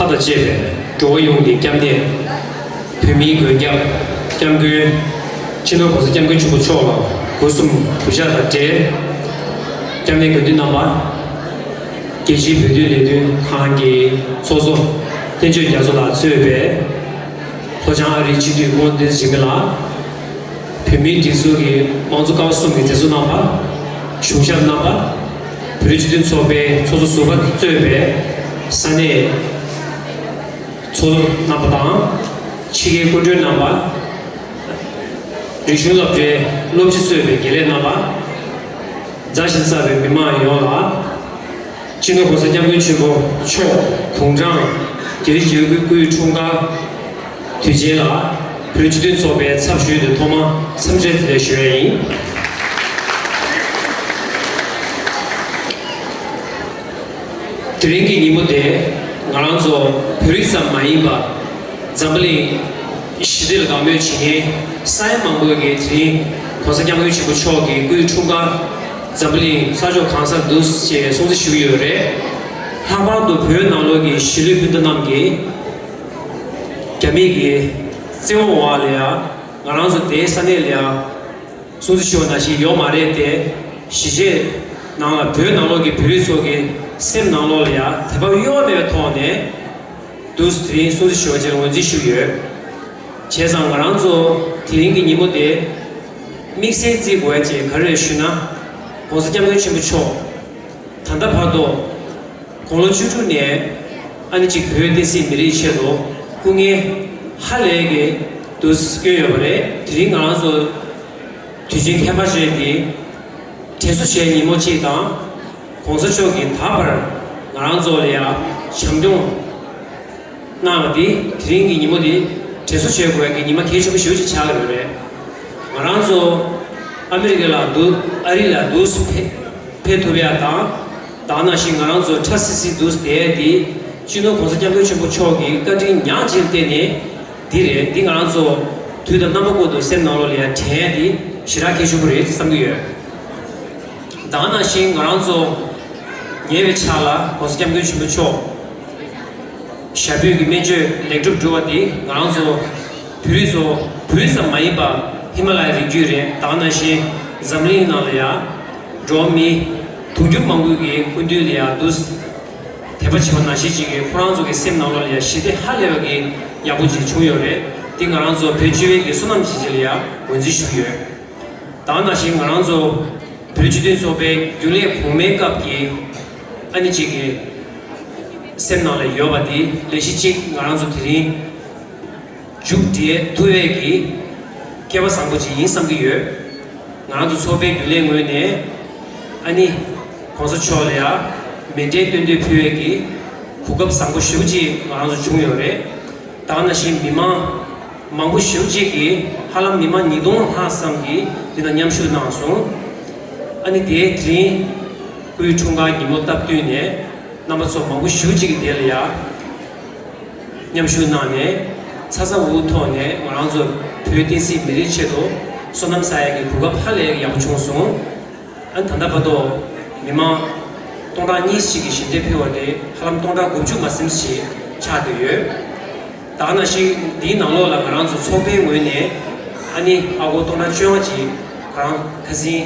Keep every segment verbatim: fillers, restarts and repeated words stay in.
དང་བཅས་པའི་འགྲོ་བ་ཡོངས་ཀྱི་སྐྱབས་གནས། བོད་མིའི་མགོན་སྐྱབས་སྐྱབས་མགོན། སྤྱི་ནོར་༸གོང་ས་༸སྐྱབས་མགོན་ཆེན་པོ་མཆོག་ལ་སྒོ་གསུམ་གུས་ཕྱག་དང་འབྲེལ། སྐྱབས་གནས་དགེ་འདུན་རྣམ་པ། རྒྱལ་སྤྱིའི་བོད་དོན་ལས་དོན་ཁང་གི་ཚོགས་གཙོ་བསྟན་ཆོས་རྒྱ་མཚོ་ལགས་གཙོས་པའི་ལྷོ་བྱང་ཨ་རིའི་སྤྱི་འཐུས་སྐུ་ངོ་བསྟན་འཛིན་འཇིགས་མེད་ལགས། བོད་མིའི་སྒྲིག་འཛུགས་ཀྱི་དམངས་གཙོ་ཀ་བ་གསུམ་གྱི་མཛད་གཙོ་རྣམ་པ། གཞུང་ཞབས་རྣམ་པ། བོད་རིགས་སྤྱི་མཐུན་ཚོགས་པའི་ཚོགས་གཙོ་ཟུར་པ་གཙོས་པའི་ས་གནས་ཚོགས་གཙོ་རྣམ་པ་དང་། ཕྱི་རྒྱལ་སྐུ་མགྲོན་རྣམ་པ། རིག་གཞུང་སློབ་གྲྭའི་སློབ་སྤྱི་གཙོས་པའི་དགེ་ལས་རྣམ་པ། མཛའ་ཞིང་སྤྲོ་བའི་མི་མང་ཡོངས་ལ། སྤྱི་ནོར་༸གོང་ས་༸སྐྱབས་མགོན་ཆེན་པོ་མཆོག་དགུང་གྲངས་བརྒྱད་ཅུ་གྱ་དགུའི་སྐུའི་འཁྲུངས་སྐར་དུས་ཆེན་ལ། བོད་རིགས་སྤྱི་མཐུན་ཚོགས་པའི་ཚབ་ཞུས་ཏེ་ཐོག་མར་འཚམས་འདྲི་དེ་ཞུ་ཡ་ཡིན། དེ་རིང་གི་ཉིན་མོ་དེ་ང་རང་ཚོ་བོད་རིགས་ཙམ་མ་ཡིན་པ། འཛམ་བུ་གླིང་ཞི་བདེ་ལ་དགའ་མོས་བྱེད་མཁན་ས་ཡ་མང་པོ་གིས་དེ་རིང་༸གོང་ས་༸སྐྱབས་མགོན་ཆེན་པོ་མཆོག་གི་སྐུའི་འཁྲུངས་སྐར་འཛམ་བུ་གླིང་ས་ཕྱོགས་གང་སར་འདུག་ཅེས་སྲུང་བརྩི་ཞུ་གི་ཡོད་རེད། ལྷག་པར་དུ་བོད་ནང་ལོགས་ཀྱི་གཞིས་ལུས་སྤུན་ཟླ་རྣམས་ཀྱིས་རྒྱ་མིས་ཀྱི་བཙན་དབང་འོག་ལ་ཡ་ང་རང་ཚོ་དེའི་ས་གནས་ལ་ཡ། སྲུང་བརྩི་ཞུ་བ་ནང་བཞིན་ཡོད་མ་རེད་དེ། གཞིས་བྱེས་ནང་ལ་བོད་ནང་ལོགས་ཀྱི་བོད་རིགས་ཚོ་གི་སེམས་ནང་ལོགས་ལ་ཡང་དད་པ་གཡོ་བ་མེད་པའི་ཐོག་ནས་འདུག་དེ་རིང་སྲུང་བརྩི་ཞུ་བ་བཅས་ངོས་འཛིན་ཞུ་གི་ཡོད། བྱས་ཙང་ང་རང་ཚོ་དེ་རིང་གི་ཉིན་མོ་དེ་དམིགས་བསལ་བརྩི་དགོས་ཡ་ཅིག་ག་རེ་རེད་ཞུས་ན། ༸གོང་ས་༸སྐྱབས་མགོན་ཆེན་པོ་མཆོག་ད་ལྟ་བར་དུ་དགུང་ལོ་བཅུ་དྲུག་ནས་ཨ་ནི་གཅིག་བོད་བསྟན་སྲིད་མི་རིགས་ཆེད་དུ་སྐུ་ངལ་ཧ་ལས་ཀྱི་དུ་བསྐྱོན་ཡོད་པ་རེད། དེ་རིང་ང་རང་ཚོ་དུས་ཆེན་ཁྱད་པར་ཅན་འདི་དྲན་གསོ་བྱེད་ཉིན་མོ་གཅིག་དང་། ༸གོང་ས་མཆོག་གིས་ད་བར་ང་རང་ཚོ་ལ་ཡང་བྱམས་སྐྱོང་གནང་བ་འདི་དེ་རིང་གི་ཉིན་མོ་འདི་དྲན་གསོ་བྱེད་དགོས་ཀྱི་ཉི་མ་གལ་ཆེན་པོ་ཞེ་པོ་ཅིག་ཆགས་ཡོད་རེད། ང་རང་ཚོ་ཨ་མི་རི་ཀ་ལ་འདུག་ཨ་རི་ལ་འདུག་སེ་ཕེབས་ཕེབས་ཐུབ་ཡ་དང་། ད་ག་ནང་བཞིན་ང་རང་ཚོ་ཁྲ་སིལ་སིལ་འདུག་སེ་བསྡད་ཡ་འདི་སྤྱི་ནོར་༸གོང་ས་༸སྐྱབས་མགོན་ཆེན་པོ་མཆོག་གི་བཀའ་དྲིན་ཉག་གཅིག་ལ་བརྟེན་ནས་འདི་རེད། འདི་ང་རང་ཚོ་དུས་དང་རྣམ་པ་ཀུན་ཏུ་སེམས་ནང་ལོགས་ལ་ཡ་དྲན་ཡ་འདི་ཞེ་དྲག་གལ་ཆེན་པོ་རེད་བསམ་གྱི་ཡོད། ད་ག་ནང་བཞིན་ང་རང་ཚོ་ཉེ་བའི་ཆར་ལ་༸གོང་ས་༸སྐྱབས་མགོན་ཆེན་པོ་མཆོག་ཞབས་པུས་ཀྱི་སྨན་བཅོས་ལེགས་གྲུབ་བསྒྲུབས་པ་འདི་ང་རང་ཚོ་བོད་རིགས་ཚོ་བོད་རིགས་ཙམ་མ་ཡིན་པ་ཧི་མ་ལ་ཡའི་རི་རྒྱུད་རེད། ད་ག་ནང་བཞིན་འཛམ་གླིང་ནང་ལ་ཡང་འགྲོ་བ་མི་དུང་ཕྱུར་མང་པོ་གི་སྐུ་མདུན་ལ་ཡང་འདུག་དད་པ་བྱེད་པ་ནང་བཞིན་ཅིག་གིས་ཁོ་རང་ཚོ་གི་སེམས་ནང་ལོགས་ལ་ཡང་ཞི་བདེ་ཧ་ལས་པ་གི་ཡག་པོ་ཅིག་བྱུང་ཡོད་རེད། འདི་ང་རང་ཚོ་བོད་སྤྱི་པའི་གི་བསོད་ནམས་ཅིག་ཅིག་ལ་ཡང་ངོས་འཛིན་ཞུ་གི་ཡོད། ད་ག་ནང་བཞིན་ང་རང་ཚོ་བོད་སྤྱི་མཐུན་ཚོགས་པའི་རྒྱུན་ལས་གོང་མའི་སྐབས་ཀྱི་ཨ་ནི་གཅིག་གི་སེམས་ནང་ལ་ཡོད་པ་དེ་ལས་གཞི་གཅིག་ང་རང་ཚོ་དེ་རིང་མཇུག་སྒྲིལ་ཐུབ་པའི་གི་སྐལ་བ་བཟང་པོ་ཅིག་ཡིན་བསམ་གྱི་ཡོད། ང་རང་ཚོ་ཚོགས་པའི་རྒྱུན་ལས་ངོས་ནས་ཨ་ནི་༸གོང་ས་མཆོག་ལ་ཡང་མཎྜལ་སྟོན་དུས་ཕུལ་བའི་གི་གོ་སྐབས་བཟང་པོ་ཞེ་པོ་ཅིག་ང་རང་ཚོ་བྱུང་ཡོད་རེད། ད་ག་ནང་བཞིན་མི་མང་མང་པོ་ཞེ་པོ་ཅིག་གིས་ཧ་ལམ་མི་མང་ཉིས་སྟོང་ལྷག་ཙམ་གྱིས་འདི་ལ་མཉམ་ཞུགས་གནང་སོང་། ཨ་ནི་དེའི་དེ་རིང་སྐུའི་འཁྲུངས་སྐར་ཉིན་མོ་སྟབས་བསྟུན་ནས་རྣམ་པ་ཚོ་མང་པོ་ཞེ་པོ་ཅིག་གིས་དེ་ལ་ཡ་མཉམ་ཞུགས་གནང་ནས་ཚ་ཚ་འུར་འུར་ཐོག་ནས་ང་རང་ཚོ་བོད་བསྟན་སྲིད་མི་རིགས་ཆེད་དུ་བསོད་ནམས་བསགས་ཡག་གི་གོ་སྐབས་ཧ་ལས་ཡག་པོ་བྱུང་སོང་། ཨ་ནི་ད་ལྟ་བར་དུ་མི་མང་སྟོང་ཕྲག་གཉིས་ཤིག་གིས་ཞལ་འདེབས་ཕུལ་བ་དེ་ཧ་ལམ་སྟོང་ཕྲག་དགུ་བཅུ་མ་ཟིན་ཞིག་ཆགས་བསྡད་ཡོད། ད་ག་ནང་བཞིན་འདིའི་ནང་ལོགས་ལ་ང་རང་ཚོ་ཚོགས་པའི་ངོས་ནས་ཨ་ནི་ཨ་སྒོར་སྟོང་ཕྲག་བཅོ་ལྔ་ཅིག་ང་རང་ཁ་སང་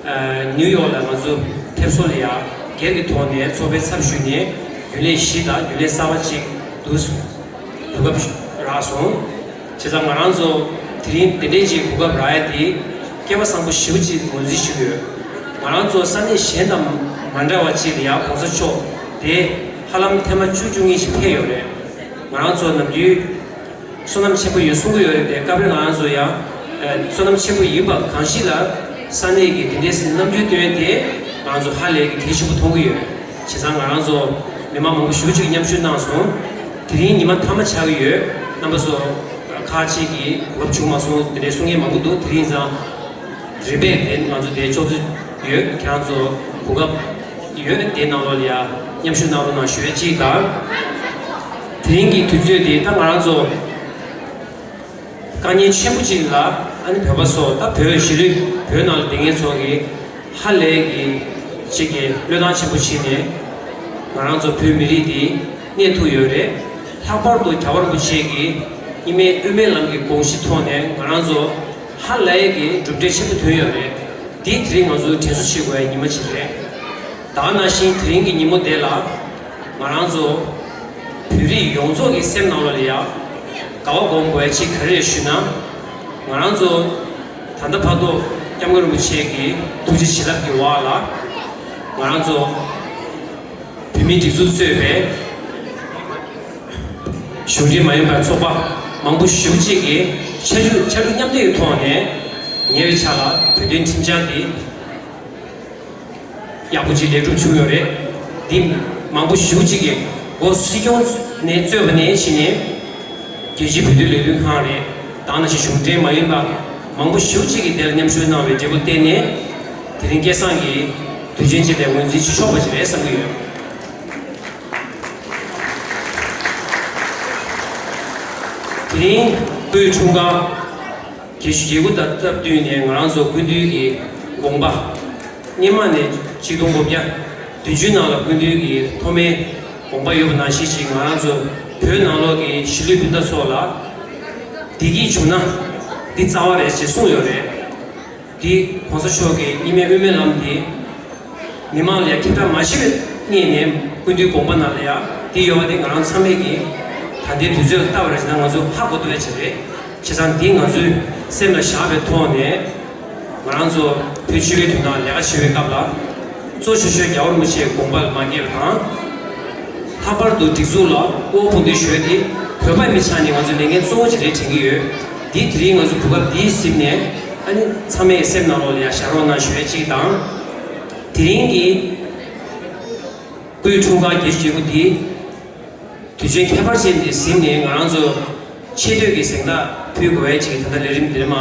ཨ་ནིའུ་ཡོག་ལ་ང་ཚོ་ཕེབས་བསུ་ལ་ཡ་སྒེར་གྱི་ཐོག་ནས་ཚོགས་པའི་ཚབ་ཞུས་ནས་རྒྱུན་ལས་བཞི་དང་རྒྱུན་ལས་གསར་པ་གཅིག་ཏུ་གོ་སྐབས་རག་སོང་། བྱས་ཙང་ང་རང་ཚོ་དེ་རིང་དེ་འདྲའི་ཅིག་གོ་སྐབས་རག་ཡ་དེ་སྐལ་བ་བཟང་པོ་ཞེ་པོ་ཅིག་ངོས་འཛིན་ཞུ་གི་ཡོད། ང་རང་ཚོ་ས་གནས་གཞན་དང་མ་འདྲ་བ་ཅིག་ལ་ཡང་༸གོང་ས་མཆོག་དེ་ཧ་ལམ་ཐེངས་མ་བཅུ་བཅུ་གཉིས་ཤིག་ཕེབས་ཡོད་རེད། ང་རང་ཚོ་ནམ་རྒྱུན་བསོད་ནམས་ཆེན་པོ་ཡོད་གསུང་གི་ཡོད་རེད་དེ། སྐབས་རེ་ང་རང་ཚོ་ཡང་ཨ་བསོད་ནམས་ཆེན་པོ་ཡིན་པ་གང་ཞིག་ལ་ས་གནས་ཀྱི་དེ་འདྲའི་རྣམ་འགྱུར་སྟོན་དེ་ང་རང་ཚོ་ཧ་ལས་ཀྱི་གལ་ཆེན་པོ་མཐོང་གི་ཡོད། བྱས་ཙང་ང་རང་ཚོ་མི་མང་མང་པོ་ཞེ་པོ་ཅིག་མཉམ་ཞུགས་གནང་སོང་། དེ་རིང་ཉི་མ་མཐའ་མ་ཆགས་ཀྱི་ཡོད། རྣམ་པ་ཚོ་ཁག་ཅིག་གིས་གོ་སྐབས་བྱུང་མ་སོང་དེ་འདྲའི་གསུང་མཁན་མང་པོ་འདུག་དེ་རིང་ཙང་རེ་བས་དེ་ང་ཚོ་དེ་ལྕོགས་ཚོད་ཡོད། ཁྱེད་རང་ཚོ་གོ་སྐབས་ཡོད་དེ་ནང་ལོགས་ལ་ཡ་མཉམ་ཞུགས་གནང་རོགས་གནང་ཞུ་ཡ་གཅིག་དང་། དེ་རིང་གི་དུས་ཚོད་དེ་ད་ང་རང་ཚོ་དཀའ་ངལ་ཆེན་པོ་ཅིག་ལ་ཨ་ནི་བོད་པ་ཚོ་ད་བོད་གཞིས་ལུས་བོད་ནང་ལ་བསྡད་མཁན་ཚོ་གིས་ཧ་ལས་ཀྱི་ཅིག་གི་བློས་བཏང་ཆེན་པོ་བྱས་ནས་ང་རང་ཚོ་བོད་མི་རིགས་འདི་གནས་ཐུབ་ཡོད་རེད། ལྷག་པར་དུ་རྒྱལ་བ་རིན་པོ་ཆེ་གིས་གཉིས་སྨན་དབུ་མའི་ལམ་གྱི་དགོངས་གཞི་ཐོག་ནས་ང་རང་ཚོ་ཧ་ལས་ཀྱི་གྲུབ་འབྲས་ཆེན་པོ་ཐོན་ཡོད་རེད། འདི་དེ་རིང་ང་ཚོ་དྲན་གསོ་བྱེད་དགོས་པའི་ཉི་མ་ཅིག་རེད། ད་ག་ནང་བཞིན་དེ་རིང་གི་ཉིན་མོ་དེ་ལ་ང་རང་ཚོ་བོད་རིགས་ཡོངས་རྫོགས་ཀྱི་སེམས་ནང་ལོགས་ལ་ཡ་དགའ་བ་སྒོམ་དགོས་པ་ཅིག་ག་རེ་རེད་ཞུས་ན། ང་རང་ཚོ་ད་ལྟ་བར་དུ་སྐྱབས་མགོན་རིན་པོ་ཆེ་གི་ཐུགས་རྗེ་བྱིན་རླབས་ཀྱི་འོག་ལ་ང་རང་ཚོ་བོད་མིའི་སྒྲིག་འཛུགས་གཙོས་པའི་གཞུང་འབྲེལ་མ་ཡིན་པའི་ཚོགས་པ་མང་པོ་ཞེ་པོ་ཅིག་གིས་ཕྱར་གྲུ་ཕྱར་གྲུ་མཉམ་འདེགས་ཀྱི་ཐོག་ནས་ཉེ་བའི་ཆར་ལ་བོད་དོན་ཁྲིམས་འཆར་འདི་ཡག་པོ་ཅིག་ལེགས་གྲུབ་བྱུང་ཡོད་རེད། འདི་མང་པོ་ཞེ་པོ་ཅིག་གིས་འགོ་སྲིད་སྐྱོང་ནས་གཙོས་པ་ནས་ཕྱིན་ནས་རྒྱལ་སྤྱིའི་བོད་དོན་ལས་དོན་ཁང་རེད། ད་ག་ནང་བཞིན་གཞུང་འབྲེལ་མ་ཡིན་པ་མང་པོ་ཞེ་པོ་ཅིག་གིས་དེ་ལ་མཉམ་ཞུགས་གནང་བའི་འབྲས་བུར་བརྟེན་ནས་དེ་རིང་སྐལ་བཟང་གིས་དུས་ཆེན་ཅིག་ལ་ངོས་འཛིན་བྱེད་ཆོག་པ་ཅིག་རེད་བསམ་གྱི་ཡོད། དེ་རིང་སྐུའི་འཁྲུངས་སྐར་བརྒྱད་ཅུ་གྱ་དགུ་དང་སྟབས་བསྟུན་ནས་ང་རང་ཚོ་སྐུ་མདུན་གྱི་དགོངས་པ་སྔོན་མ་ནས་ཆིག་སྟོང་དགུ་བརྒྱ་བདུན་ཅུ་ནང་ལ་སྐུ་མདུན་གྱི་ཐོག་མའི་དགོངས་པ་ཡོད་པ་ནང་བཞིན་ཅིག་ང་རང་ཚོ་བོད་ནང་ལོགས་ཀྱི་གཞིས་ལུས་སྤུན་ཟླ་ཚོ་ལ་བདེ་སྐྱིད་བྱུང་ན་འདི་རྩ་བ་རེད་ཅེས་གསུངས་ཡོད་རེད། འདི་གོང་ས་མཆོག་གིས་གཉིས་སྨན་དབུ་མའི་ལམ་འདི་མི་མང་ལ་ཡང་ཁྱབ་བསྒྲགས་མ་བྱས་པའི་སྔོན་ནས་སྐུ་མདུན་དགོངས་པ་ནང་ལ་ཡང་འདི་ཡོད་པ་དེ་ང་རང་ཚང་མས་ཀྱིས་ད་ལྟའི་དུས་ཚོད་ལ་ལྟ་བ་རེད་ཅེ་ན་ང་ཚོ་ཧ་གོ་ཐུབ་པ་ཅིག་རེད། བྱས་ཙང་འདི་ང་ཚོས་སེམས་ལ་བཞག་པའི་ཐོག་ནས་ང་རང་ཚོ་བོད་སྤྱི་པའི་དོན་དག་ལས་ཀ་བྱེད་པའི་སྐབས་ལ་གཙོ་ཆེ་ཤོས་རྒྱལ་བ་རིན་པོ་ཆེའི་དགོངས་པ་ལ་མ་འགལ་བ་དང་། ལྷག་པར་དུ་སྒྲིག་འཛུགས་ལ་དབུ་འོག་ཕོག་འདོད་ཞུ་ཡ་དེ་བོད་པ་མི་ཆགས་ནས་ང་ཚོ་ལས་འགན་གཙོ་བོ་ཅིག་རེད་དྲན་གྱི་ཡོད། འདི་དེ་རིང་ང་ཚོ་གོ་སྐབས་འདི་ཟིན་ནས་ཨ་ནི་ཚང་མས་སེམས་ནང་ལོགས་ལ་ཡ་བཞག་རོགས་གནང་ཞུ་ཡ་གཅིག་དང་། དེ་རིང་གི་སྐུའི་འཁྲུངས་སྐར་བརྒྱད་ཅུ་གྱ་དགུ་འདི་དུས་ཆེན་ཁྱད་པར་ཅན་འདི་ཟིན་ནས་ང་རང་ཚོ་ཆེ་བསྟོད་ཀྱི་གཟེངས་རྟགས་ཕུལ་དགོས་ཡ་གཅིག་ད་ལྟ་ལས་རིམ་འདིར་མ་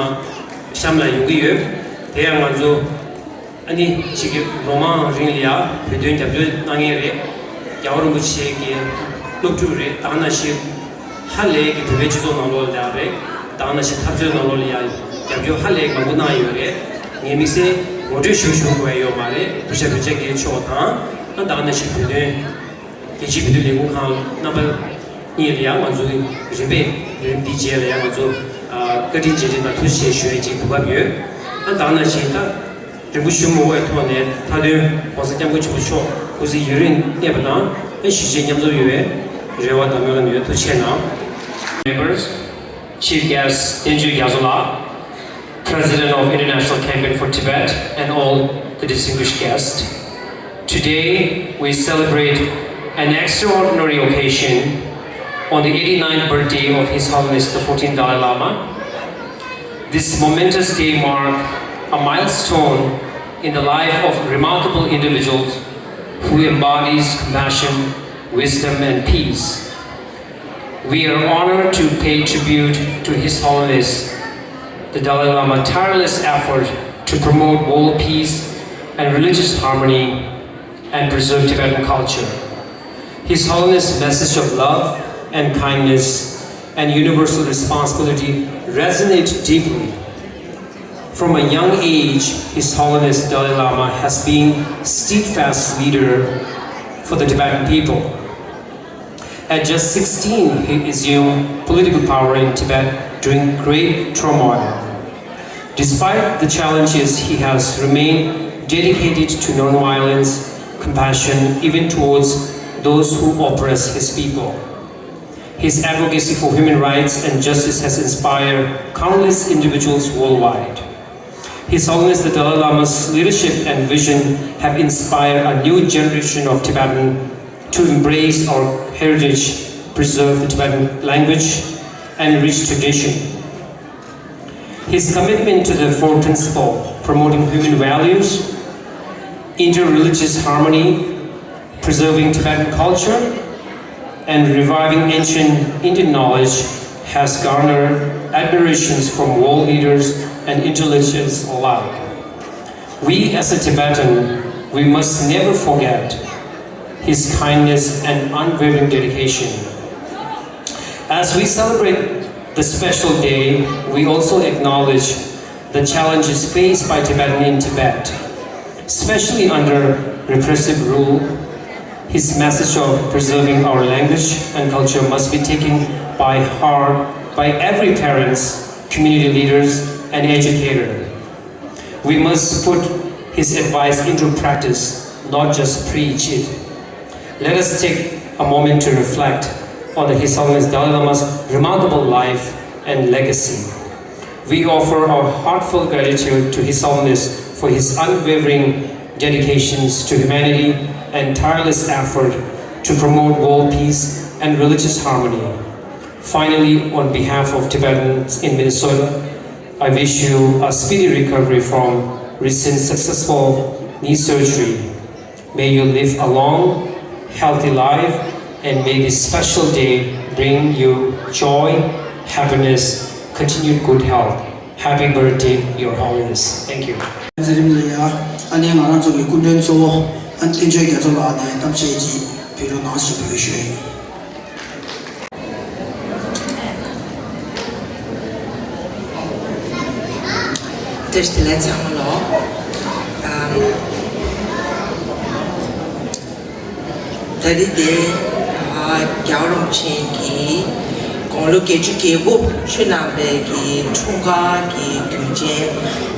གཤམ་ལ་ཡོང་གི་ཡོད། དེ་ཡང་ང་ཚོ་ཨ་ནི་གཅིག་གི་ལོ་མང་རིང་ལ་ཡ་བོད་དོན་རྒྱབ་སྐྱོར་གནང་མཁན་རེད། རྒྱལ་བ་རིན་པོ་ཆེ་གི་སློབ་ཕྲུག་རེད། ད་ག་ནང་བཞིན་ཧ་ལས་ཀྱི་བོད་པའི་སྤྱི་ཚོགས་ནང་ལོགས་ལ་ཡ་རེད། ད་ག་ནང་བཞིན་འཐབ་རྩོད་ནང་ལོགས་ལ་ཡ་རྒྱབ་སྐྱོར་ཧ་ལས་མང་པོ་གནང་ཡོད་རེད། ངས་དམིགས་བསལ་ངོ་སྤྲོད་ཞུ་ཞུ་དགོས་ཡ་ཡོད་མ་རེད། སྐུ་ཞབས་རིན་ཆེན་རྒྱལ་མཆོག་དང་ཨ་ད་ག་ནང་བཞིན་བོད་དོན་རྒྱལ་སྤྱིའི་བོད་དོན་ལས་ཁུངས་ཁང་རྣམ་པ་གཉིས་ལ་ཡང་ང་ཚོའི་རིམ་པས་རིམ་འདིའི་རྗེས་ལ་ཡང་ང་ཚོ་ཨ་བཀའ་དྲིན་རྗེས་དྲན་དང་ཐུགས་རྗེ་ཆེ་ཞུ་ཡས་ཅིག་གོ་སྐབས་ཡོད། ཨ་ད་ག་ནང་བཞིན་ད་རིང་པོ་ཞུ་མི་དགོས་པའི་ཐོག་ནས་མཐའ་དོན་༸གོང་ས་༸སྐྱབས་མགོན་ཆེན་པོ་མཆོག་སྐུ་ཚེ་ཡུན་རིང་གནས་པ་དང་ཨ་གཞིས་བྱེས་མཉམ་འཛོམས་ཡོང་བའི་རེ་བ་དང་སྨོན་ལམ་ཡོད། ཐུགས་རྗེ་ཆེ་གནང་། Members, Chief Guest བསྟན་ཆོས་རྒྱ་མཚོ་ལགས། President of International Campaign for Tibet, and all the distinguished guests. Today, we celebrate an extraordinary occasion on the eighty-ninth birthday of His Holiness the fourteenth Dalai Lama. This momentous day marks a milestone in the life of remarkable individuals who embodies compassion, wisdom, and peace. We are honored to pay tribute to His Holiness the Dalai Lama's tireless effort to promote world peace and religious harmony and preserve Tibetan culture. His Holiness' message of love and kindness and universal responsibility resonate deeply. From a young age, His Holiness Dalai Lama has been steadfast leader for the Tibetan people. At just sixteen, he assumed political power in Tibet during great turmoil. Despite the challenges, he has remained dedicated to nonviolence, compassion, even towards those who oppress his people. His advocacy for human rights and justice has inspired countless individuals worldwide. His Holiness the Dalai Lama's leadership and vision have inspired a new generation of Tibetans to embrace our heritage, preserve the Tibetan language, and rich tradition. His commitment to the four principles, promoting human values, inter-religious harmony, preserving Tibetan culture, and reviving ancient Indian knowledge has garnered admirations from world leaders and intellectuals alike. We, as a Tibetan, we must never forget his kindness and unwavering dedication. As we celebrate the special day, we also acknowledge the challenges faced by Tibetans in Tibet, especially under repressive rule. His message of preserving our language and culture must be taken by heart by every parents, community leaders, and educator. We must put his advice into practice, not just preach it. Let us take a moment to reflect on the His Holiness Dalai Lama's remarkable life and legacy. We offer our heartfelt gratitude to His Holiness for his unwavering dedications to humanity and tireless effort to promote world peace and religious harmony. Finally, on behalf of Tibetans in Minnesota, I wish you a speedy recovery from recent successful knee surgery. May you live a long, healthy life, and may this special day bring you joy, happiness, continued good health. Happy birthday, Your Holiness. Thank you. མཛད་རིམ་ལ་ཡ། ཨ་ནེ་ང་རང་ཚོ་གི་སྐུ་མགྲོན་གཙོ་བོ་ཨ་ནེ་བསྟན་ཆོས་རྒྱ་མཚོ་ལགས་ནས་གཏམ་བཤད་ཅིག་ཕུལ་རོགས་གནང་ཞེས་འབོད་སྐུལ་ཞུ་ཡ་ཡིན། བཀྲ་ཤིས་བདེ་ལེགས་ཚང་མ་ལོ། ཨམ། ད་རེས་དེ་ཨ་རྒྱལ་བ་རིན་པོ་ཆེ་གི་དགུང་ལོ་བརྒྱད་ཅུ་གྱ་དགུ་ཆུ་ནང་པའི་གི་འཁྲུངས་སྐར་གྱི་དུས་ཆེན་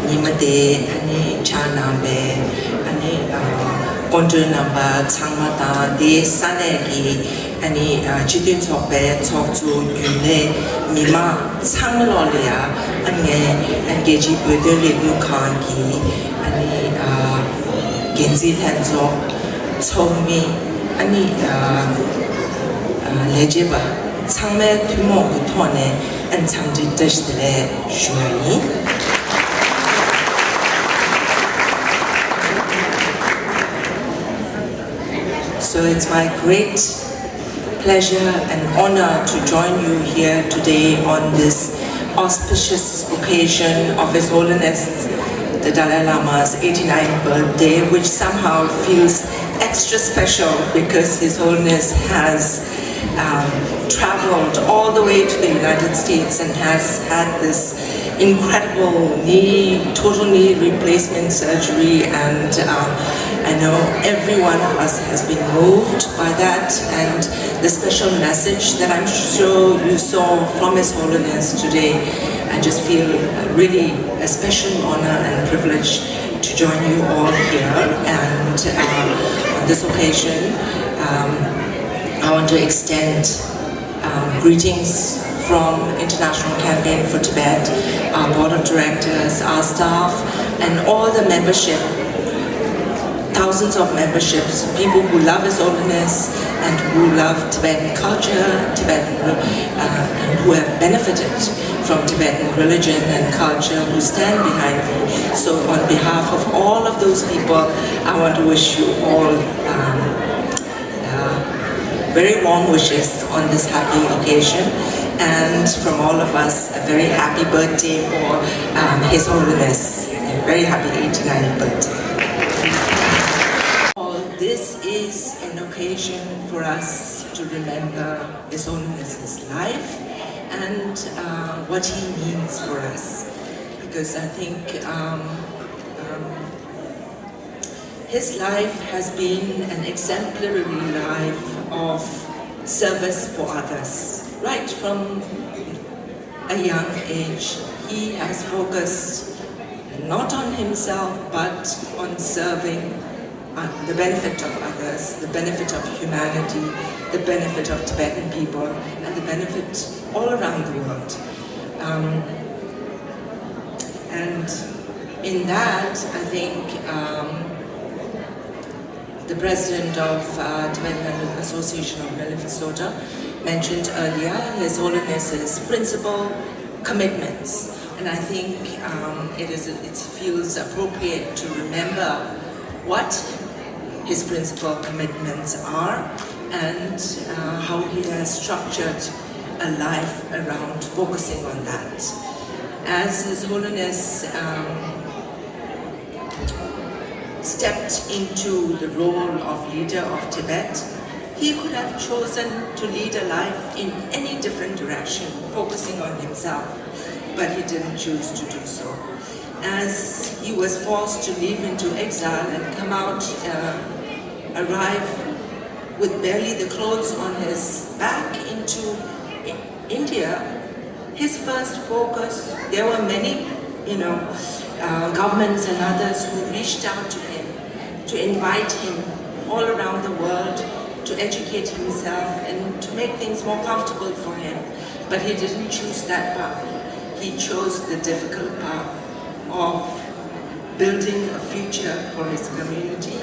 ཉི་མ་དེ་ཨ་ནི་བྱང་ནང་པའི་ཨ་ནི་ཨ་སྐུ་མགྲོན་རྣམ་པ་ཚང་མ་དང་དེའི་ས་གནས་ཀྱི་ཨ་ནི་ཨ་སྤྱི་མཐུན་ཚོགས་པའི་ཚོགས་གཙོ་རྒྱུན་ལས་མི་མང་ཚང་མ་ལོག་ལ་ཡ་ཨ་ངས་ཨ་རྒྱལ་སྤྱིའི་བོད་དོན་ལས་འགུལ་ཁང་གི་ཨ་ནི་ཨ་འགན་འཛིན་ལྷན་ཚོགས་ཚོགས་མི་ཨ་ནི་ཨ་ཨ་ལས་བྱེད་པ་ཚང་མའི་ཐུན་མོང་གི་ཐོག་ནས་ཨ་ནི་འཚམས་འདྲི་བཀྲ་ཤིས་བདེ་ལེགས་ཞུ་བ་ཡིན། So it's my great pleasure and honor to join you here today on this auspicious occasion of His Holiness the Dalai Lama's eighty-ninth birthday, which somehow feels extra special because His Holiness has um, traveled all the way to the United States and has had this incredible knee, total knee replacement surgery, and um, I know every one of us has been moved by that and the special message that I'm sure you saw from His Holiness today. I just feel really a special honor and privilege to join you all here, and um, on this occasion, um, I want to extend um, greetings from International Campaign for Tibet, our board of directors, our staff, and all the membership, thousands of memberships, people who love His Holiness and who love Tibetan culture, Tibetan, uh, and who have benefited from Tibetan religion and culture, who stand behind me. So, on behalf of all of those people, I want to wish you all um, uh, very warm wishes on this happy occasion, and from all of us, a very happy birthday for um, His Holiness. A very happy eighty-ninth birthday. This is an occasion for us to remember His Holiness's life and uh, what he means for us. Because I think um, um, his life has been an exemplary life of service for others, right from a young age. He has focused not on himself but on serving uh, the benefit of others, the benefit of humanity, the benefit of Tibetan people, and the benefit all around the world. Um, and in that, I think um, the president of uh, Tibetan Association of Minnesota mentioned earlier His Holiness's principal commitments. And I think um, it, is, it feels appropriate to remember what his principal commitments are and uh, how he has structured a life around focusing on that. As His Holiness um, stepped into the role of leader of Tibet, he could have chosen to lead a life in any different direction, focusing on himself, but he didn't choose to do so. As he was forced to leave into exile and come out, uh, arrive with barely the clothes on his back into I- India, his first focus, there were many, you know, uh, governments and others who reached out to him to invite him all around the world to educate himself and to make things more comfortable for him. But he didn't choose that path. He chose the difficult path of building a future for his community,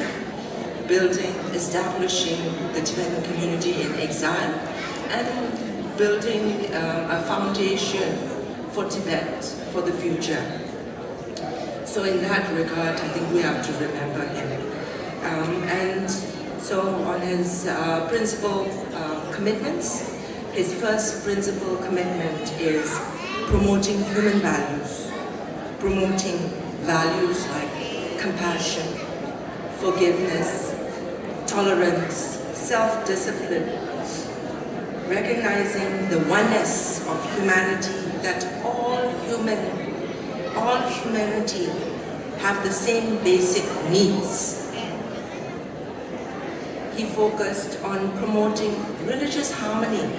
building, establishing the Tibetan community in exile, and building uh, a foundation for Tibet for the future. So, in that regard, I think we have to remember him. Um, and so, on his uh, principal uh, commitments, his first principal commitment is promoting human values, promoting values like compassion, forgiveness, tolerance, self discipline, recognizing the oneness of humanity, that all human, all humanity have the same basic needs. He focused on promoting religious harmony.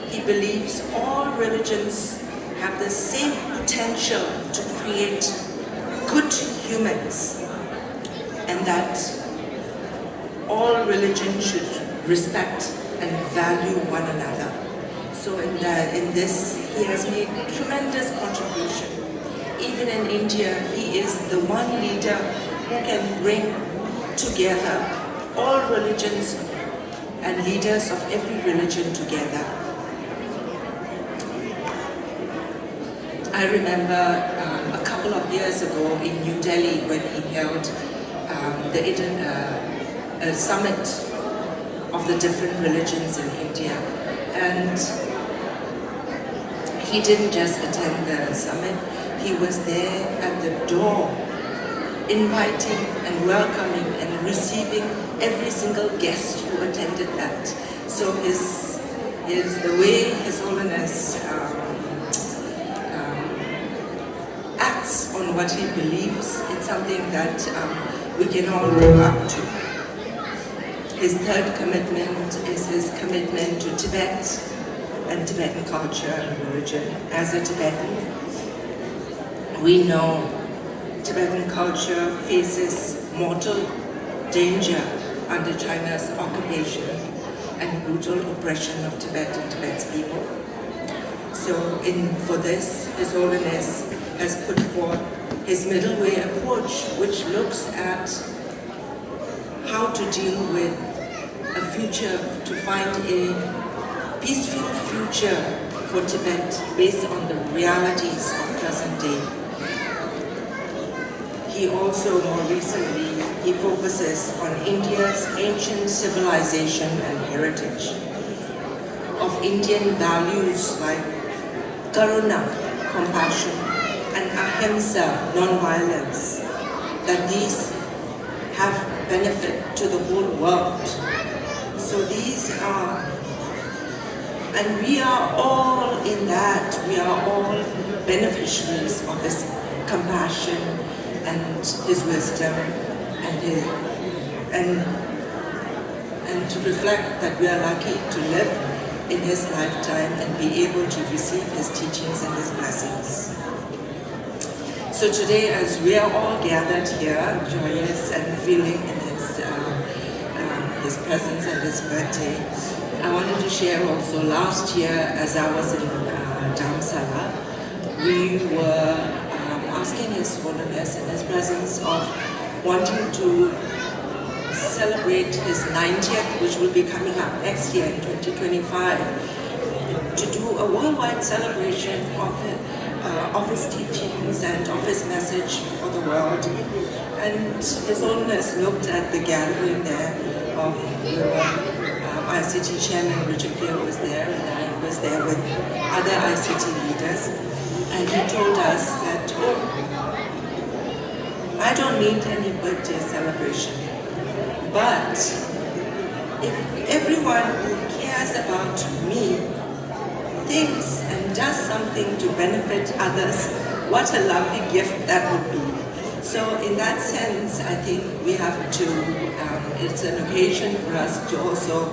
He believes all religions have the same potential to create good humans, and that all religions should respect and value one another. So in the, in this, he has made tremendous contribution. Even in India, he is the one leader who can bring together all religions and leaders of every religion together. I remember um, a couple of years ago in New Delhi when he held um, the Eden, uh, a summit of the different religions in India. And he didn't just attend the summit, he was there at the door, inviting and welcoming and receiving every single guest who attended that. So his, his the way His Holiness um, um, acts on what he believes, it's something that um, we can all look up to. His third commitment is his commitment to Tibet and Tibetan culture and religion. As a Tibetan, we know Tibetan culture faces mortal danger under China's occupation and brutal oppression of Tibet and Tibet's people. So, in for this, His Holiness has put forth his middle way approach, which looks at how to deal with a future, to find a peaceful future for Tibet based on the realities of present day. He also, more recently, he focuses on India's ancient civilization and heritage, of Indian values like karuna, compassion, and ahimsa, non-violence, that these have benefit to the whole world. So these are, and we are all in that, we are all beneficiaries of this compassion and his wisdom and his, and and to reflect that we are lucky to live in his lifetime and be able to receive his teachings and his blessings. So today, as we are all gathered here, joyous and feeling in his, uh, um, his presence and his birthday, I wanted to share also last year as I was in uh, Dharamsala, we were um, asking His Holiness in His presence of wanting to celebrate his ninetieth, which will be coming up next year in twenty twenty-five, to do a worldwide celebration of, uh, of his teachings and of his message for the world. And His Holiness looked at the gathering there of, you know, um, I C T chairman Richard Gere was there, and I was there with other I C T leaders. And he told us that, oh, I don't need any birthday celebration. But if everyone who cares about me thinks and does something to benefit others, what a lovely gift that would be. So, in that sense, I think we have to, um, it's an occasion for us to also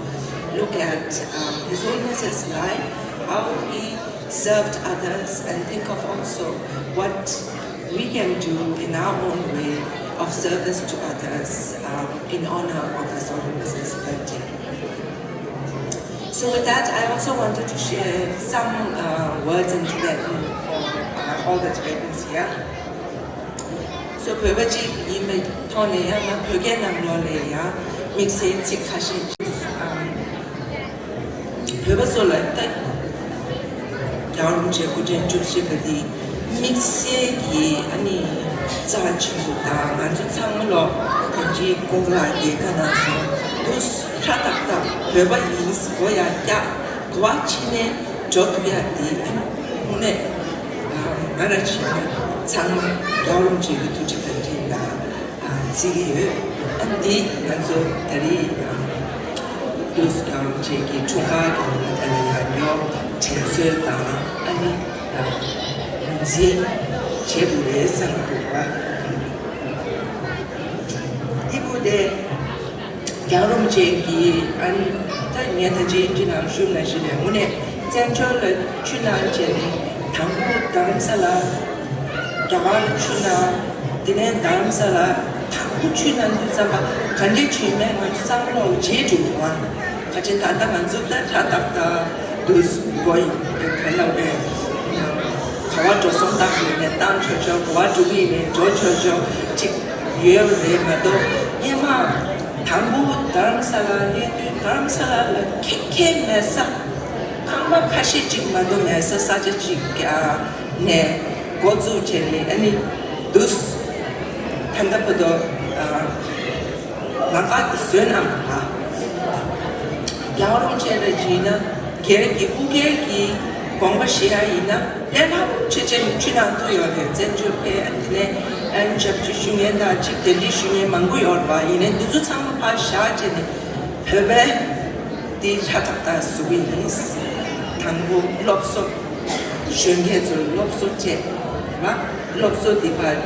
look at um, His Holiness's life, how he served others, and think of also what we can do in our own way of service to others um, in honor of His Holiness's birthday. So with that, I also wanted to share some uh, words in Tibetan for uh, all the Tibetans here. So བོད་པ་གཅིག་ཡིན་པའི་ཐོག་ནས་ཡང་ང་བོད་སྐད་ནང་ལོགས་ལ་ཡང་དམིགས་བསལ་ཚིག་ཁ་ཤས་ཅིག་ཨམ། བོད་པ་ཚོ་ལ་ད་རྒྱལ་བ་རིན་པོ་ཆེ་སྐུ་ཕྲེང་བཅུ་བཞི་པ་འདི་དམིགས་བསལ་གྱི་ཨ་ནི་རྩ་ཆེན་པོ་དང་ང་ཚོ་ཚང་མ་ལོ་གང་ཅིའི་ཀུན་ལ་རྒྱལ་ཁ་གནང་སོང་། དུས་ཧྲ་ཏག་ཏག་བོད་པ་ཡིན་སྒོ་ཡ་རྒྱག་གོ་བ་ཕྱི་ནས་འཇོག་ཐུབ་ཡ་དེ་ཨ་ནི་དངོས་གནས་ང་ར་བྱས་ན་ཚང་མ་རྒྱལ་བ་རིན་པོ་ཆེ་གི་ཐུགས་རྗེ་བཀའ་དྲིན་ལ་བརྩི་གི་ཡོད། ཨ་ནི་འདི་ང་ཚོ་ད་རེས་དུས་རྒྱལ་བ་རིན་པོ་ཆེ་གི་འཁྲུངས་སྐར་གྱི་ཉིན་ལ་ཡར་ཉོ་དྲན་གསོ་དང་ཨ་ནི་ངོས་འཛིན་བྱེད་དགོས་རེད་བསམ་གྱི་འདུག་བ། འདི་བུ་དེ། རྒྱལ་བ་རིན་པོ་ཆེ་གིས་ཨ་ནི་ད་ངས་ད་ཅི་འདི་ནང་ཞུས་ན་ཞིག་ལས་དངོས་གནས་བཙན་བྱོལ་ལ་ཆུ་ནང་བྱས་ནས་དང་པོ་རྡ་རམ་ས་ལ་རྒྱ་གར་ལ་ཆུ་ནང་དེ་ནས་རྡ་རམ་ས་ལ་དང་པོ་ཆུ་ནང་དུས་ཙམ་པ་ག་འདྲས་བྱུང་མེད་ང་ཚོ་བསམ་བློ་བརྗེད་འགྲོ་འདུག་ཨ། ཁ་ཆེ་ད་ལྟ་ང་ཚོ་ད་ཧྲ་ཏག་ཏག་དུས་འགོ་ཡིན་ག་ལ་བས་ག་བ་འགྲོ་སོང་བཏང་ཡིན་ནས་བཏང་ཆོག་ཆོག་ག་བ་འགྲོ་གི་ཡིན་ནས་འགྲོ་ཆོག་ཆོག་ཅིག་ཡོད་རེད་མ་གཏོགས་སྔས་མ། དང་པོ་རྡ་རམ་ས་ལ་སླེབས་དུས་རྡ་རམ་ས་ལ་ལ་ཁེ་ཁེ་མེད་ས། ཁང་པ་ཁ་ཤས་ཅིག་མ་གཏོགས་མེད་ས་ས་ཆ་ཅིག་ནས་འགོ་བཙུགས་བྱས་ནས་ཨ་ནི་དུས་ད་ལྟ་བར་དུ་ལམ་ཁ་དེ་བཟོས་གནང་བ། རྒྱལ་བ་རིན་པོ་ཆེ་ལ་བྱས་ན་སྒེར་གྱི་སྐུ་སྒེར་གྱི་དགོངས་པ་བཞེས་ཡ་ཡིན་ན། ལས་སླ་པོ་ཆེ་ཆེ་ཆུ་ནང་ཐུག་ཡོད་རེད། བཙན་བྱོལ་པས་ཨ་དེ་ནས་ཨ་ཞབས་ཕྱི་ཞུ་མཁན་དང་གཅིག་དེ་འདྲའི་ཞུ་མཁན་མང་པོ་ཡོད་རེད་པ། ཡིན་ནའི་འདི་ཚོ་ཚང་མ་ཕར་བཞག་བྱས་ནས་བོད་པའི་འདི་ཧྲ་ཏག་ཏག་བཟོ་གི་ཡིན། དང་པོ་སློབ་གསོ། གཞོན་སྐྱེས་ཚོར་སློབ་གསོ་སྤྲད་རེད་པ། སློབ་གསོ་འདི་ཕར་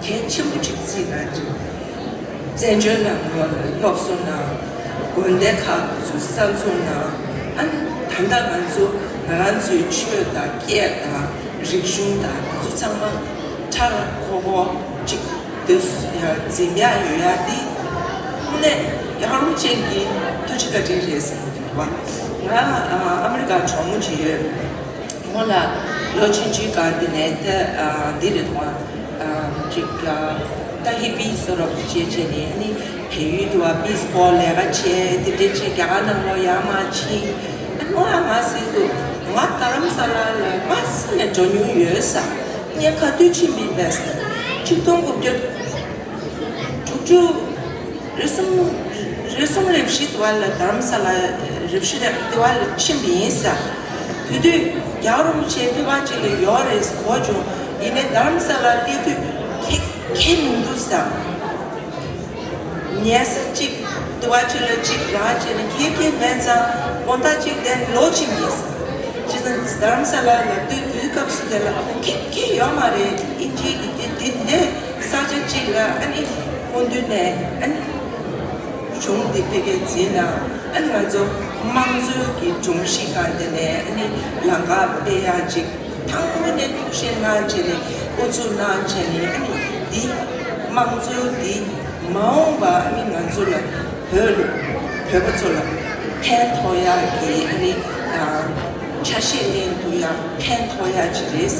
གལ་ཆེན་པོ་ཅིག་བརྩིས་གནང་ཅིག་བཙན་བྱོལ་ནང་ལོགས་ལ་སློབ་གསོ་གནང་། དགོན་སྡེ་ཁག་ཚོ་གསར་འཛུགས་གནང་། ཨ་ནི་ད་ལྟ་ང་ཚོ་ང་རང་ཚོའི་ཆོས་དང་སྐད་དང་རིག་གཞུང་དང་དེ་ཚོ་ཚང་མ་ཁྲ་ཁོ་ཁོ་ཅིག་དུས་ཡ་འཛིན་ཡ་ཡོད་ཡ་དེ་དངོས་གནས་རྒྱལ་བ་རིན་པོ་ཆེ་གི་ཐུགས་རྗེ་བཀའ་དྲིན་རེད་བསམ་གྱི་འདུག་བ། ང་ཨ་ཨ་མི་རི་ཀར་གྲོགས་མོ་ཅིག་ཡོད། ཁོང་ལ་ལོ་ཆུང་ཆུང་སྒང་དེ་ནས་ད་ཨ་འདི་རེད་དོ། ཨ་ཅིག་ཨ་ད་ཧི་པི་བཟོ་འདྲ་བྱས་བྱས་ནས་ཨ་ནི་བལ་ཡུལ་དུ་བ་པིས་ཀོ་ལས་ཀ་བྱས་དེ་འདྲས་བྱས་རྒྱ་གར་ནང་ལོགས་ཡར་མར་ཕྱིན། ཨ་ནི་ང་ང་ཟེར་འདུག་ང་རྡ་རམ་ས་ལ་ལ་མ་ཟིན་ནས་འགྲོ་མྱོང་ཡོད་ས། ངས་ག་དུས་ཕྱིན་མིན་པས་ཟེར། ཆིག་སྟོང་དགུ་བརྒྱ་དྲུག་ཅུ། རེ་གསུམ། རེ་གསུམ་རེ་བཞི་དུ་བ་ལ་རྡ་རམ་ས་ལ་རེ་བཞི་རེ་དུ་བ་ལ་ཕྱིན་པ་ཡིན་ས། དེ་དུས་རྒྱལ་བ་རིན་པོ་ཆེ་ཕེབས་པ་ཅིག་ལ་ཡོད་རེད་གོ་བྱུང་། ཡིན་ནའི་རྡ་རམ་ས་ལ་སླེབས་དུས་ཁེ་ཁེ་མི་འདུག་ས། ཉལ་ས་གཅིག་དུ་བ་ཅིག་ལ་གཅིག་རག་བྱས་ནས་ཁེ་ཁེ་མེད་ཙང་དགོང་དག་ཅིག་དེ་ལོག་ཕྱིན་པ་ཡིན་ས། བྱས་ཙང་རྡ་རམ་ས་ལ་ལ་དུས་དུས་སྐབས་སུ་དེ་ལ་ཁེ་ཁེ་ཡོད་མ་རེད། ཨིན་ཇིའི་གི་དེ་དེ་འདྲས་ས་ཆ་གཅིག་ལ་ཨ་ནི་སྐུ་མདུན་ནས་ཨ་ནི་གཞུང་འདི་ཕ་གིར་འཛིན་ན་ཨ་ནི་ང་ཚོ་དམངས་གཙོའི་གི་སྒྲོམ་གཞི་སྒང་དེ་ནས་ཨ་ནི་ལམ་ཁ་སྤེལ་ཡག་ཅིག་དང་པོ་ནས་ཐུགས་བཞེས་གནང་བྱས་ནས་ཨུ་ཚུགས་གནང་བྱས་ནས་ཨ་ནི་འདི་དམངས་གཙོའི་འདི་མ་འོངས་པ་ཨ་ནི་ང་ཚོ་ལ་བོད་བོད་པ་ཚོ་ལ་ཕན་ཐོགས་ཡག་གི་ཨ་ནི་ཆ་ཤས་ལེན་ཐུབ་ཡག་ཕན་ཐོགས་ཡག་ཅིག་རེད།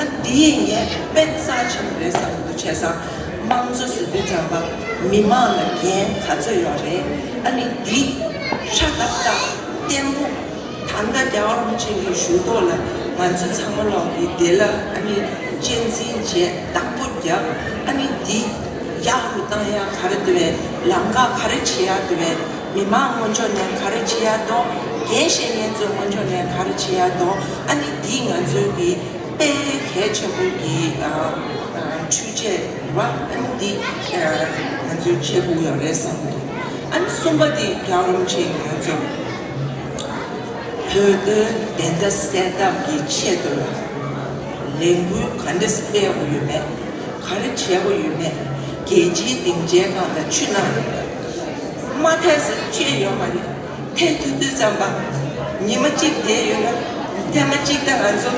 ཨ་འདི་ངས་དཔེ་རྩ་ཆེན་པོ་རེད་བསམ་གྱི་འདུག་བྱས་ཙང་དམངས་གཙོ་ཟེར་དུས་ཙམ་པ་མི་མང་ལ་འགན་ག་ཚོད་ཡོད་རེད། ཨ་ནི་འདི་ཧྲ་ཏག་ཏག་བརྟན་པོ་ད་ལྟ་རྒྱལ་བ་རིན་པོ་ཆེ་གི་བཞུགས་ཐོག་ལ་ང་ཚོ་ཚང་མ་ལོག་གི་བདེ་ལ་ཨ་ནི་གཅེས་འཛིན་བྱས་བདག་པོ་རྒྱབ། ཨ་ནི་འདི་ཡག་རུ་བཏང་ཡག་ག་རེ་འདུག་བས། ལམ་ཁ་ག་རེ་བྱེད་ཡག་འདུག་བས། མི་མང་ངོས་ཕྱོགས་ནས་ག་རེ་བྱེད་ཡག་འདུག་འགན་བཞེས་མཁན་ཚོའི་ངོས་ཕྱོགས་ནས་ག་རེ་བྱེད་ཡག་འདུག་ཨ་ནི་འདི་ང་ཚོའི་གི་དཔེ་གལ་ཆེན་པོ་གི་ཨ་ཨ་འཕྲུལ་ཆས་རེད་བ། ཨ་ནི་འདི་ཨ་ང་ཚོས་བྱེད་དགོས་ཡོད་རེད་བསམ་གྱི་འདུག་ཨ་ནི་གསུམ་པ་འདི་རྒྱལ་བ་རིན་པོ་ཆེ་གིས་ང་ཚོ་བོད་དོན་བདེན་མཐའ་གསལ་ཐབས་ཀྱི་ཆེད་དུ་ལས་འགུལ་ག་འདྲས་སྤེལ་དགོས་ཡོད་མེད། ག་རེ་བྱས་པ་ཡོད་མེད། རྒྱལ་སྤྱིའི་སྡིངས་ཆའི་སྒང་ལ་ཆུ་ནང་མ་ཐད་ཟེར་ཆོད་ཡོད་མ་རེད། ཐད་ཐུབ་དུས་ཙམ་པ་ཉི་མ་གཅིག་བསྡད་ཡོད་ན་ཐེངས་མ་གཅིག་ད་ང་ཚོ་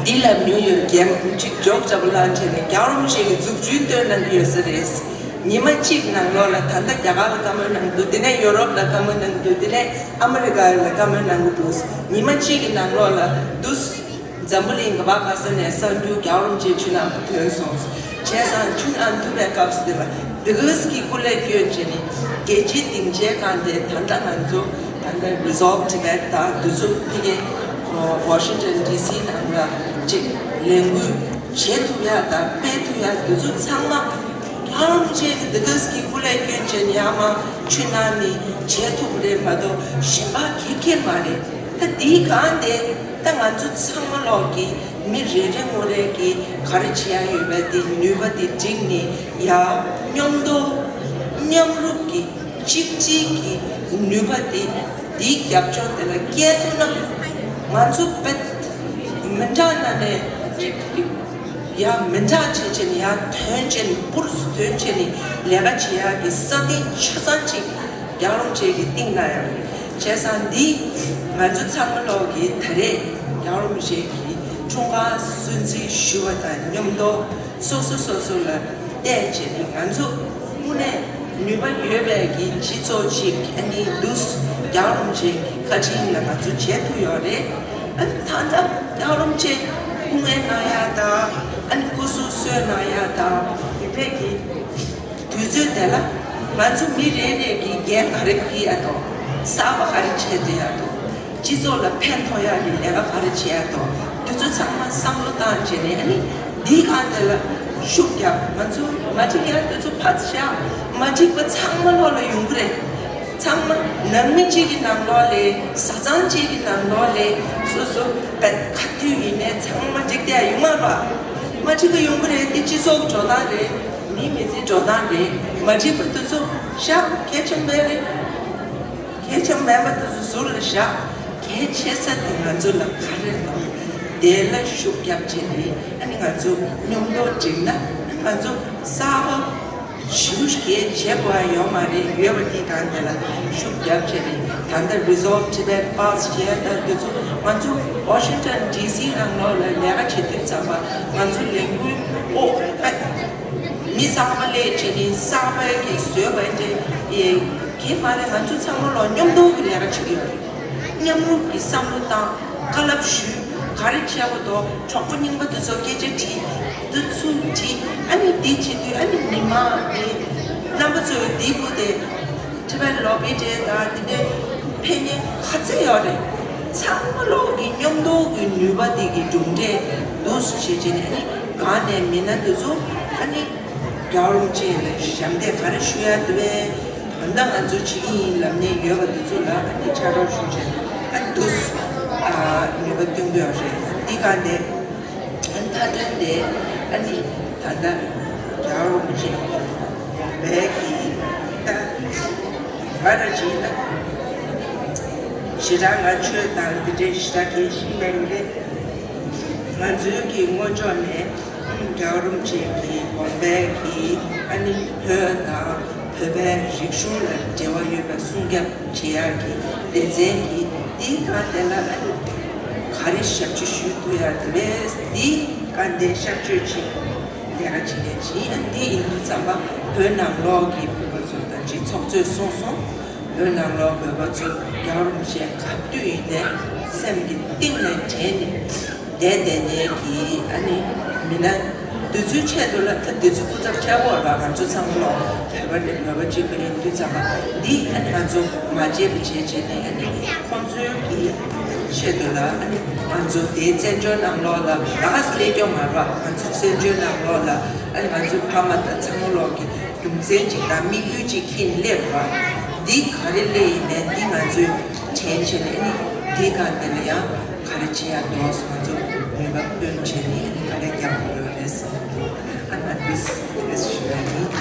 འདི་ལ་ནིའུ་ཡོག་རྒྱལ་ཅིག་འཇོག་འཇོག་ལ་བྱས་ནས་རྒྱལ་བ་རིན་པོ་ཆེ་གི་མཛུབ་སྤྱོད་སྟོན་གནང་གི་ཡོད་ས་རེད། ཉི་མ་གཅིག་ནང་ལོགས་ལ་ད་ལྟ་རྒྱ་གར་ལ་བཀའ་མོལ་གནང་གི་འདུག་དེ་ནས་ཡོ་རོབ་ལ་བཀའ་མོལ་གནང་གི་འདུག་དེ་ནས་ཨ་མི་རི་ཀ་ལ་བཀའ་མོལ་གནང་གི་འདུག་ཉི་མ་གཅིག་གི་ནང་ལོགས་ལ་འདུག་འཛམ་བུ་གླིང་གི་བར་ག་ས་ནས་གསར་འགྱུར་རྒྱལ་བ་རིན་པོ་ཆེ་ཆུ་ནང་ལ་ཐོན་སོང་། བྱས་ཙང་ཆུ་ནང་ཐུག་པའི་སྐབས་སུ་དེ་ལ་དེ་གས་ཀྱི་སྐུ་ལས་བསྐྱོན་བྱས་ནས་རྒྱལ་སྤྱིའི་སྡིངས་ཆའི་སྒང་དེ་ད་ལྟ་ང་ཚོ་ད་ལྟ་Resolve Tibet དང་དེ་ཚོ་ཕ་གི་Washington D C ནང་ལ་ཅིག་ལས་འགུལ་བྱེད་ཐུབ་ཡ་དང་སྤེལ་ཐུབ་ཡ་དེ་ཚོ་ཚང་མ་རྒྱལ་བ་རིན་པོ་ཆེ་གི་དེ་གས་ཀྱི་སྐུ་ལས་བསྐྱོན་བྱས་ནས་ཡར་མར་ཆུ་ནང་ནས་བྱེད་ཐུབ་རེད་མ་གཏོགས་གཞན་པ་གི་ཁེ་མ་རེད། ད་དེའི་སྒང་དེ་ད་ང་ཚོ་ཚང་མ་ལོག་གི་མི་རེ་རེ་ངོ་རེ་གི་ག་རེ་བྱེད་ཡ་ཡོད་པ་དེ་ནུས་པ་དེ་བསྒྲིགས་ནས་ཡ་མཉམ་དུ་མཉམ་རུབ་ཀྱི་གཅིག་སྒྲིལ་གྱི་ནུས་པ་དེ་དེའི་རྒྱབ་ལྗོངས་དེ་ལ་སྐྱེལ་ཐུབ་ན་ང་ཚོ་དཔེ་མི་འདྲ་ན་ནས་ཡ་མི་འདྲ་བྱེད་བྱེད་ནས་ཡ་ཐོན་བྱེད་ནས་པུར་ཐོན་བྱེད་ནས་ལས་ཀ་བྱེད་ཡ་གི་ས་སྟེང་ཆ་ཚང་ཅིག་རྒྱལ་བ་རིན་པོ་ཆེ་གི་སྟེང་ན་ཡང་བྱས་ཙང་འདི་ང་ཚོ་ཚང་མ་ལོག་གི་ད་རེས་རྒྱལ་བ་རིན་པོ་ཆེ་གི་འཁྲུངས་སྐར་སྲུང་བརྩི་ཞུ་བ་དང་མཉམ་དུ་སོ་སོ་སོ་སོ་ལ་བལྟས་བྱས་ནས་ང་ཚོ་དངོས་གནས་ནུས་པ་ཡོད་པའི་གི་སྤྱི་ཚོགས་ཅིག་ཨ་ནི་འདུག་རྒྱལ་བ་རིན་པོ་ཆེ་གི་བཀའ་དྲིན་ལ་ང་ཚོ་བྱེད་ཐུབ་ཡོད་རེད། ཨ་ནི་ད་ལྟ་རྒྱལ་བ་རིན་པོ་ཆེ་སྐུ་ངལ་གནང་ཡ་དང་ཨ་ནི་སྐུ་གཟུགས་གསོས་གནང་ཡ་དང་དེ་འདྲས་ཀྱི་དུས་ཚོད་དེ་ལ་ང་ཚོ་མི་རེ་རེ་གིས་འགན་ག་རེ་འཁུར་ཡ་དང་གསར་པ་ག་རེ་བྱེད་འདོད་ཡ་དང་སྤྱི་ཚོགས་ལ་ཕན་ཐོགས་ཡ་གི་ལས་ཀ་ག་རེ་བྱེད་ཡ་དང་དེ་ཚོ་ཚང་མ་བསམ་བློ་བཏང་བྱས་ནས་ཨ་ནི་འདིའི་སྒང་དེ་ལ་ཤུགས་རྒྱབ། ང་ཚོ་མ་འགྲིག་ཡ་དེ་ཚོ་ཕར་བཞག་མ་འགྲིག་པ་ཚང་མ་ལོག་ལ་ཡོང་གི་རེད། ཚང་མ་ནང་མི་གཅིག་གི་ནང་ལོགས་ལས་བཟའ་ཚང་གཅིག་གི་ནང་ལོགས་ལས་སོ་སོ་བད་ག་དུས་ཡིན་ནའི་ཚང་མ་འགྲིག་བསྡད་ཡོང་མ་རེད་པ། མ་འགྲིག་པ་ཡོང་གི་རེད། དེ་སྤྱི་ཚོགས་ཀྱི་འགྲོ་སྟངས་རེད། མིའི་མི་ཚེའི་འགྲོ་སྟངས་རེད། མ་འགྲིག་པ་དེ་ཚོ་བཞག་གལ་ཆེན་མེད་རེད། གལ་ཆེན་མེད་པ་དེ་ཚོ་ཟུར་ལ་བཞག་གལ་ཆེ་ས་དེ་ང་ཚོ་ལ་ག་རེ་ལབ་དེ་ལ་ཤུགས་རྒྱབ་བྱས་ནས་ཨ་ནི་ང་ཚོ་མཉམ་དུ་བསྒྲིལ་ན་ང་ཚོ་གསར་པ་ཞུ་གལ་བྱེད་དགོས་ཡོད་མ་རེད། ཡོད་པ་དེ་གང་དེ་ལ་ཤུགས་རྒྱབ་བྱས་ནས་ད་ལྟ་Resolve Tibet Pass བྱས་ད་དེ་ཚོ་ང་ཚོ་Washington D C ནང་ལོགས་ལ་ལས་ཀ་བྱེད་དུས་ཙམ་པ་ང་ཚོ་ལས་འགུལ་ཨོ་ཨ་མི་གསར་པ་སླེབས་བྱས་ནས་གསར་པའི་གི་བཟོས་པ་དེ་གས་མ་རེད། ང་ཚོ་ཚང་མ་ལོག་མཉམ་དུ་གི་ལས་ཀ་བྱེད་ཀྱི་ཡོད་རེད། མཉམ་རུབ་ཀྱི་བསམ་བློ་བཏང་། བཀའ་སློབ་ཞུས། ག་རེ་བྱས་པ་དང་གྲོགས་པོ་རྙིང་པ་དེ་ཚོ་སྐད་ཆ་དྲིས། དེ་ཚོ་དྲིས། ཨ་ནི་འདི་བྱེད་དུས་ཨ་ནི་མི་མང་དེ་རྣམ་པ་ཚོས་འདི་བུ་དེ་ཁྲི་པའི་ལོ་པི་དེ་དང་དེ་འདྲའི་ཕན་ཉེ་ག་ཚད་ཡོད་རེད། ཚང་མ་ལོག་གི་མཉམ་དུ་གི་ནུས་པ་དེ་གི་གྲུབ་འབྲས་འདུག་ཟེར་བྱས་ནས་ཨ་ནི་གང་ནས་མི་སྣ་དེ་ཚོ་ཨ་ནི་རྒྱལ་བ་རིན་པོ་ཆེ་ལ་ཞབས་འདེགས་ག་རེ་ཞུ་ཡ་འདུག་བས། ད་ལྟ་ང་ཚོ་བྱེད་ཀྱི་ཡིན་ལབ་ནས་ཡོད་པ་འདི་ཚོ་ལ་ཨ་ནི་ཕྱག་རོགས་ཞུ་བྱས་ཨ་འདུག་ཨ་ནུས་པ་སྟོན་གྱི་ཡོད་རེད། འདི་ག་ནས་ཨ་མཐའ་དོན་དེ་ཨ་ནི་ད་ལྟ་རྒྱལ་བ་རིན་པོ་ཆེ་བས་ཀྱི་ད་ག་རེ་བྱེད་ན་ཞེ་དྲག་ང་ཆོས་དང་འདི་འདྲའི་ཞེ་དྲག་གལ་ཆེན་མེད་རེད། ང་ཚོའི་གི་སྔོན་ཕྱོགས་ནས། རྒྱལ་བ་རིན་པོ་ཆེ་གིས་དགོངས་པའི་གི་ཨ་ནི་བོད་དང་བོད་པའི་རིག་གཞུང་ལ་འབྲེལ་བ་ཡོད་པ་སྲུང་སྐྱོབ་བྱེད་ཡག་གི་སྡེ་ཚན་གྱི་དེའི་སྒང་དེ་ལ་ཨ་ནི་ག་རེ་ཞབས་ཕྱི་ཞུ་ཐུབ་ཡག་དེ་བས་དེའི་སྒང་དེ་ཞབས་ཕྱི་བྱེད་ལས་ཀ་བྱེད་མཁན་ཅིག་ཡིན། ཨ་ནི་དེ་ཡིན་དུས་ཙམ་པ་བོད་ནང་ལོགས་ཀྱི་བོད་པ་ཚོ་དང་ཅིག་ཚོགས་གཙོས་གསུངས་སོང་། བོད་ནང་ལོགས་བོད་པ་ཚོ་རྒྱལ་བ་རིན་པོ་ཆེ་ག་དུས་ཡིན་ནའི་སེམས་ཀྱི་གཏིང་ནས་དྲན་ནས། བསྡད་བསྡད་ནས་ཀྱི་ཨ་ནི་མི་སྣ་འདི་ཚོའི་ཆེད་དུ་ལ་ད་འདི་ཚོ་སྐུ་ཚབ་ཆེ་བོ་ལ་ང་ཚོ་ཚང་མ་ལོ་བོད་པ་རེད། བོད་པ་གཅིག་པ་ཡིན་དུས་ཙམ་པ་འདི་ཨ་ནི་ང་ཚོ་མ་བརྗེད་པ་བྱས་བྱས་ནས་ཨ་ནི་ཁོང་ཚོའི་གི་ཆེད་དུ་ལ་ཨ་ནི་ང་ཚོ་དེའི་བཙན་བྱོལ་ནང་ལོགས་ལ་ད་ག་སེ་སླེབས་སྐྱོ་མ་རེད་པ། ང་ཚོ་བཙན་བྱོལ་ནང་ལོགས་ལ་ཨ་ནི་ང་ཚོའི་ཕ་མ་དང་ཚང་མ་ལོག་གི་རྒྱུ་མཚན་གཅིག་དང་དམིགས་ཡུལ་གཅིག་འཁྱེར་སླེབས་པ། འདི་ག་རེ་སླེབས་ཡིན་ནའི་འདི་ང་ཚོས་དྲན་བྱས་ནས་ཨ་ནི་འདིའི་སྒང་དེ་ལ་ཡང་ག་རེ་བྱེད་ཡག་འདུག་ང་ཚོ་ནུས་པ་བཏོན་བྱས་ནས་ཨ་ནི་ག་རེ་རྒྱག་དགོས་རེད་བསམ་འདུག་ཨ་ནི་this is ཞུ་ཡ་ཡིན།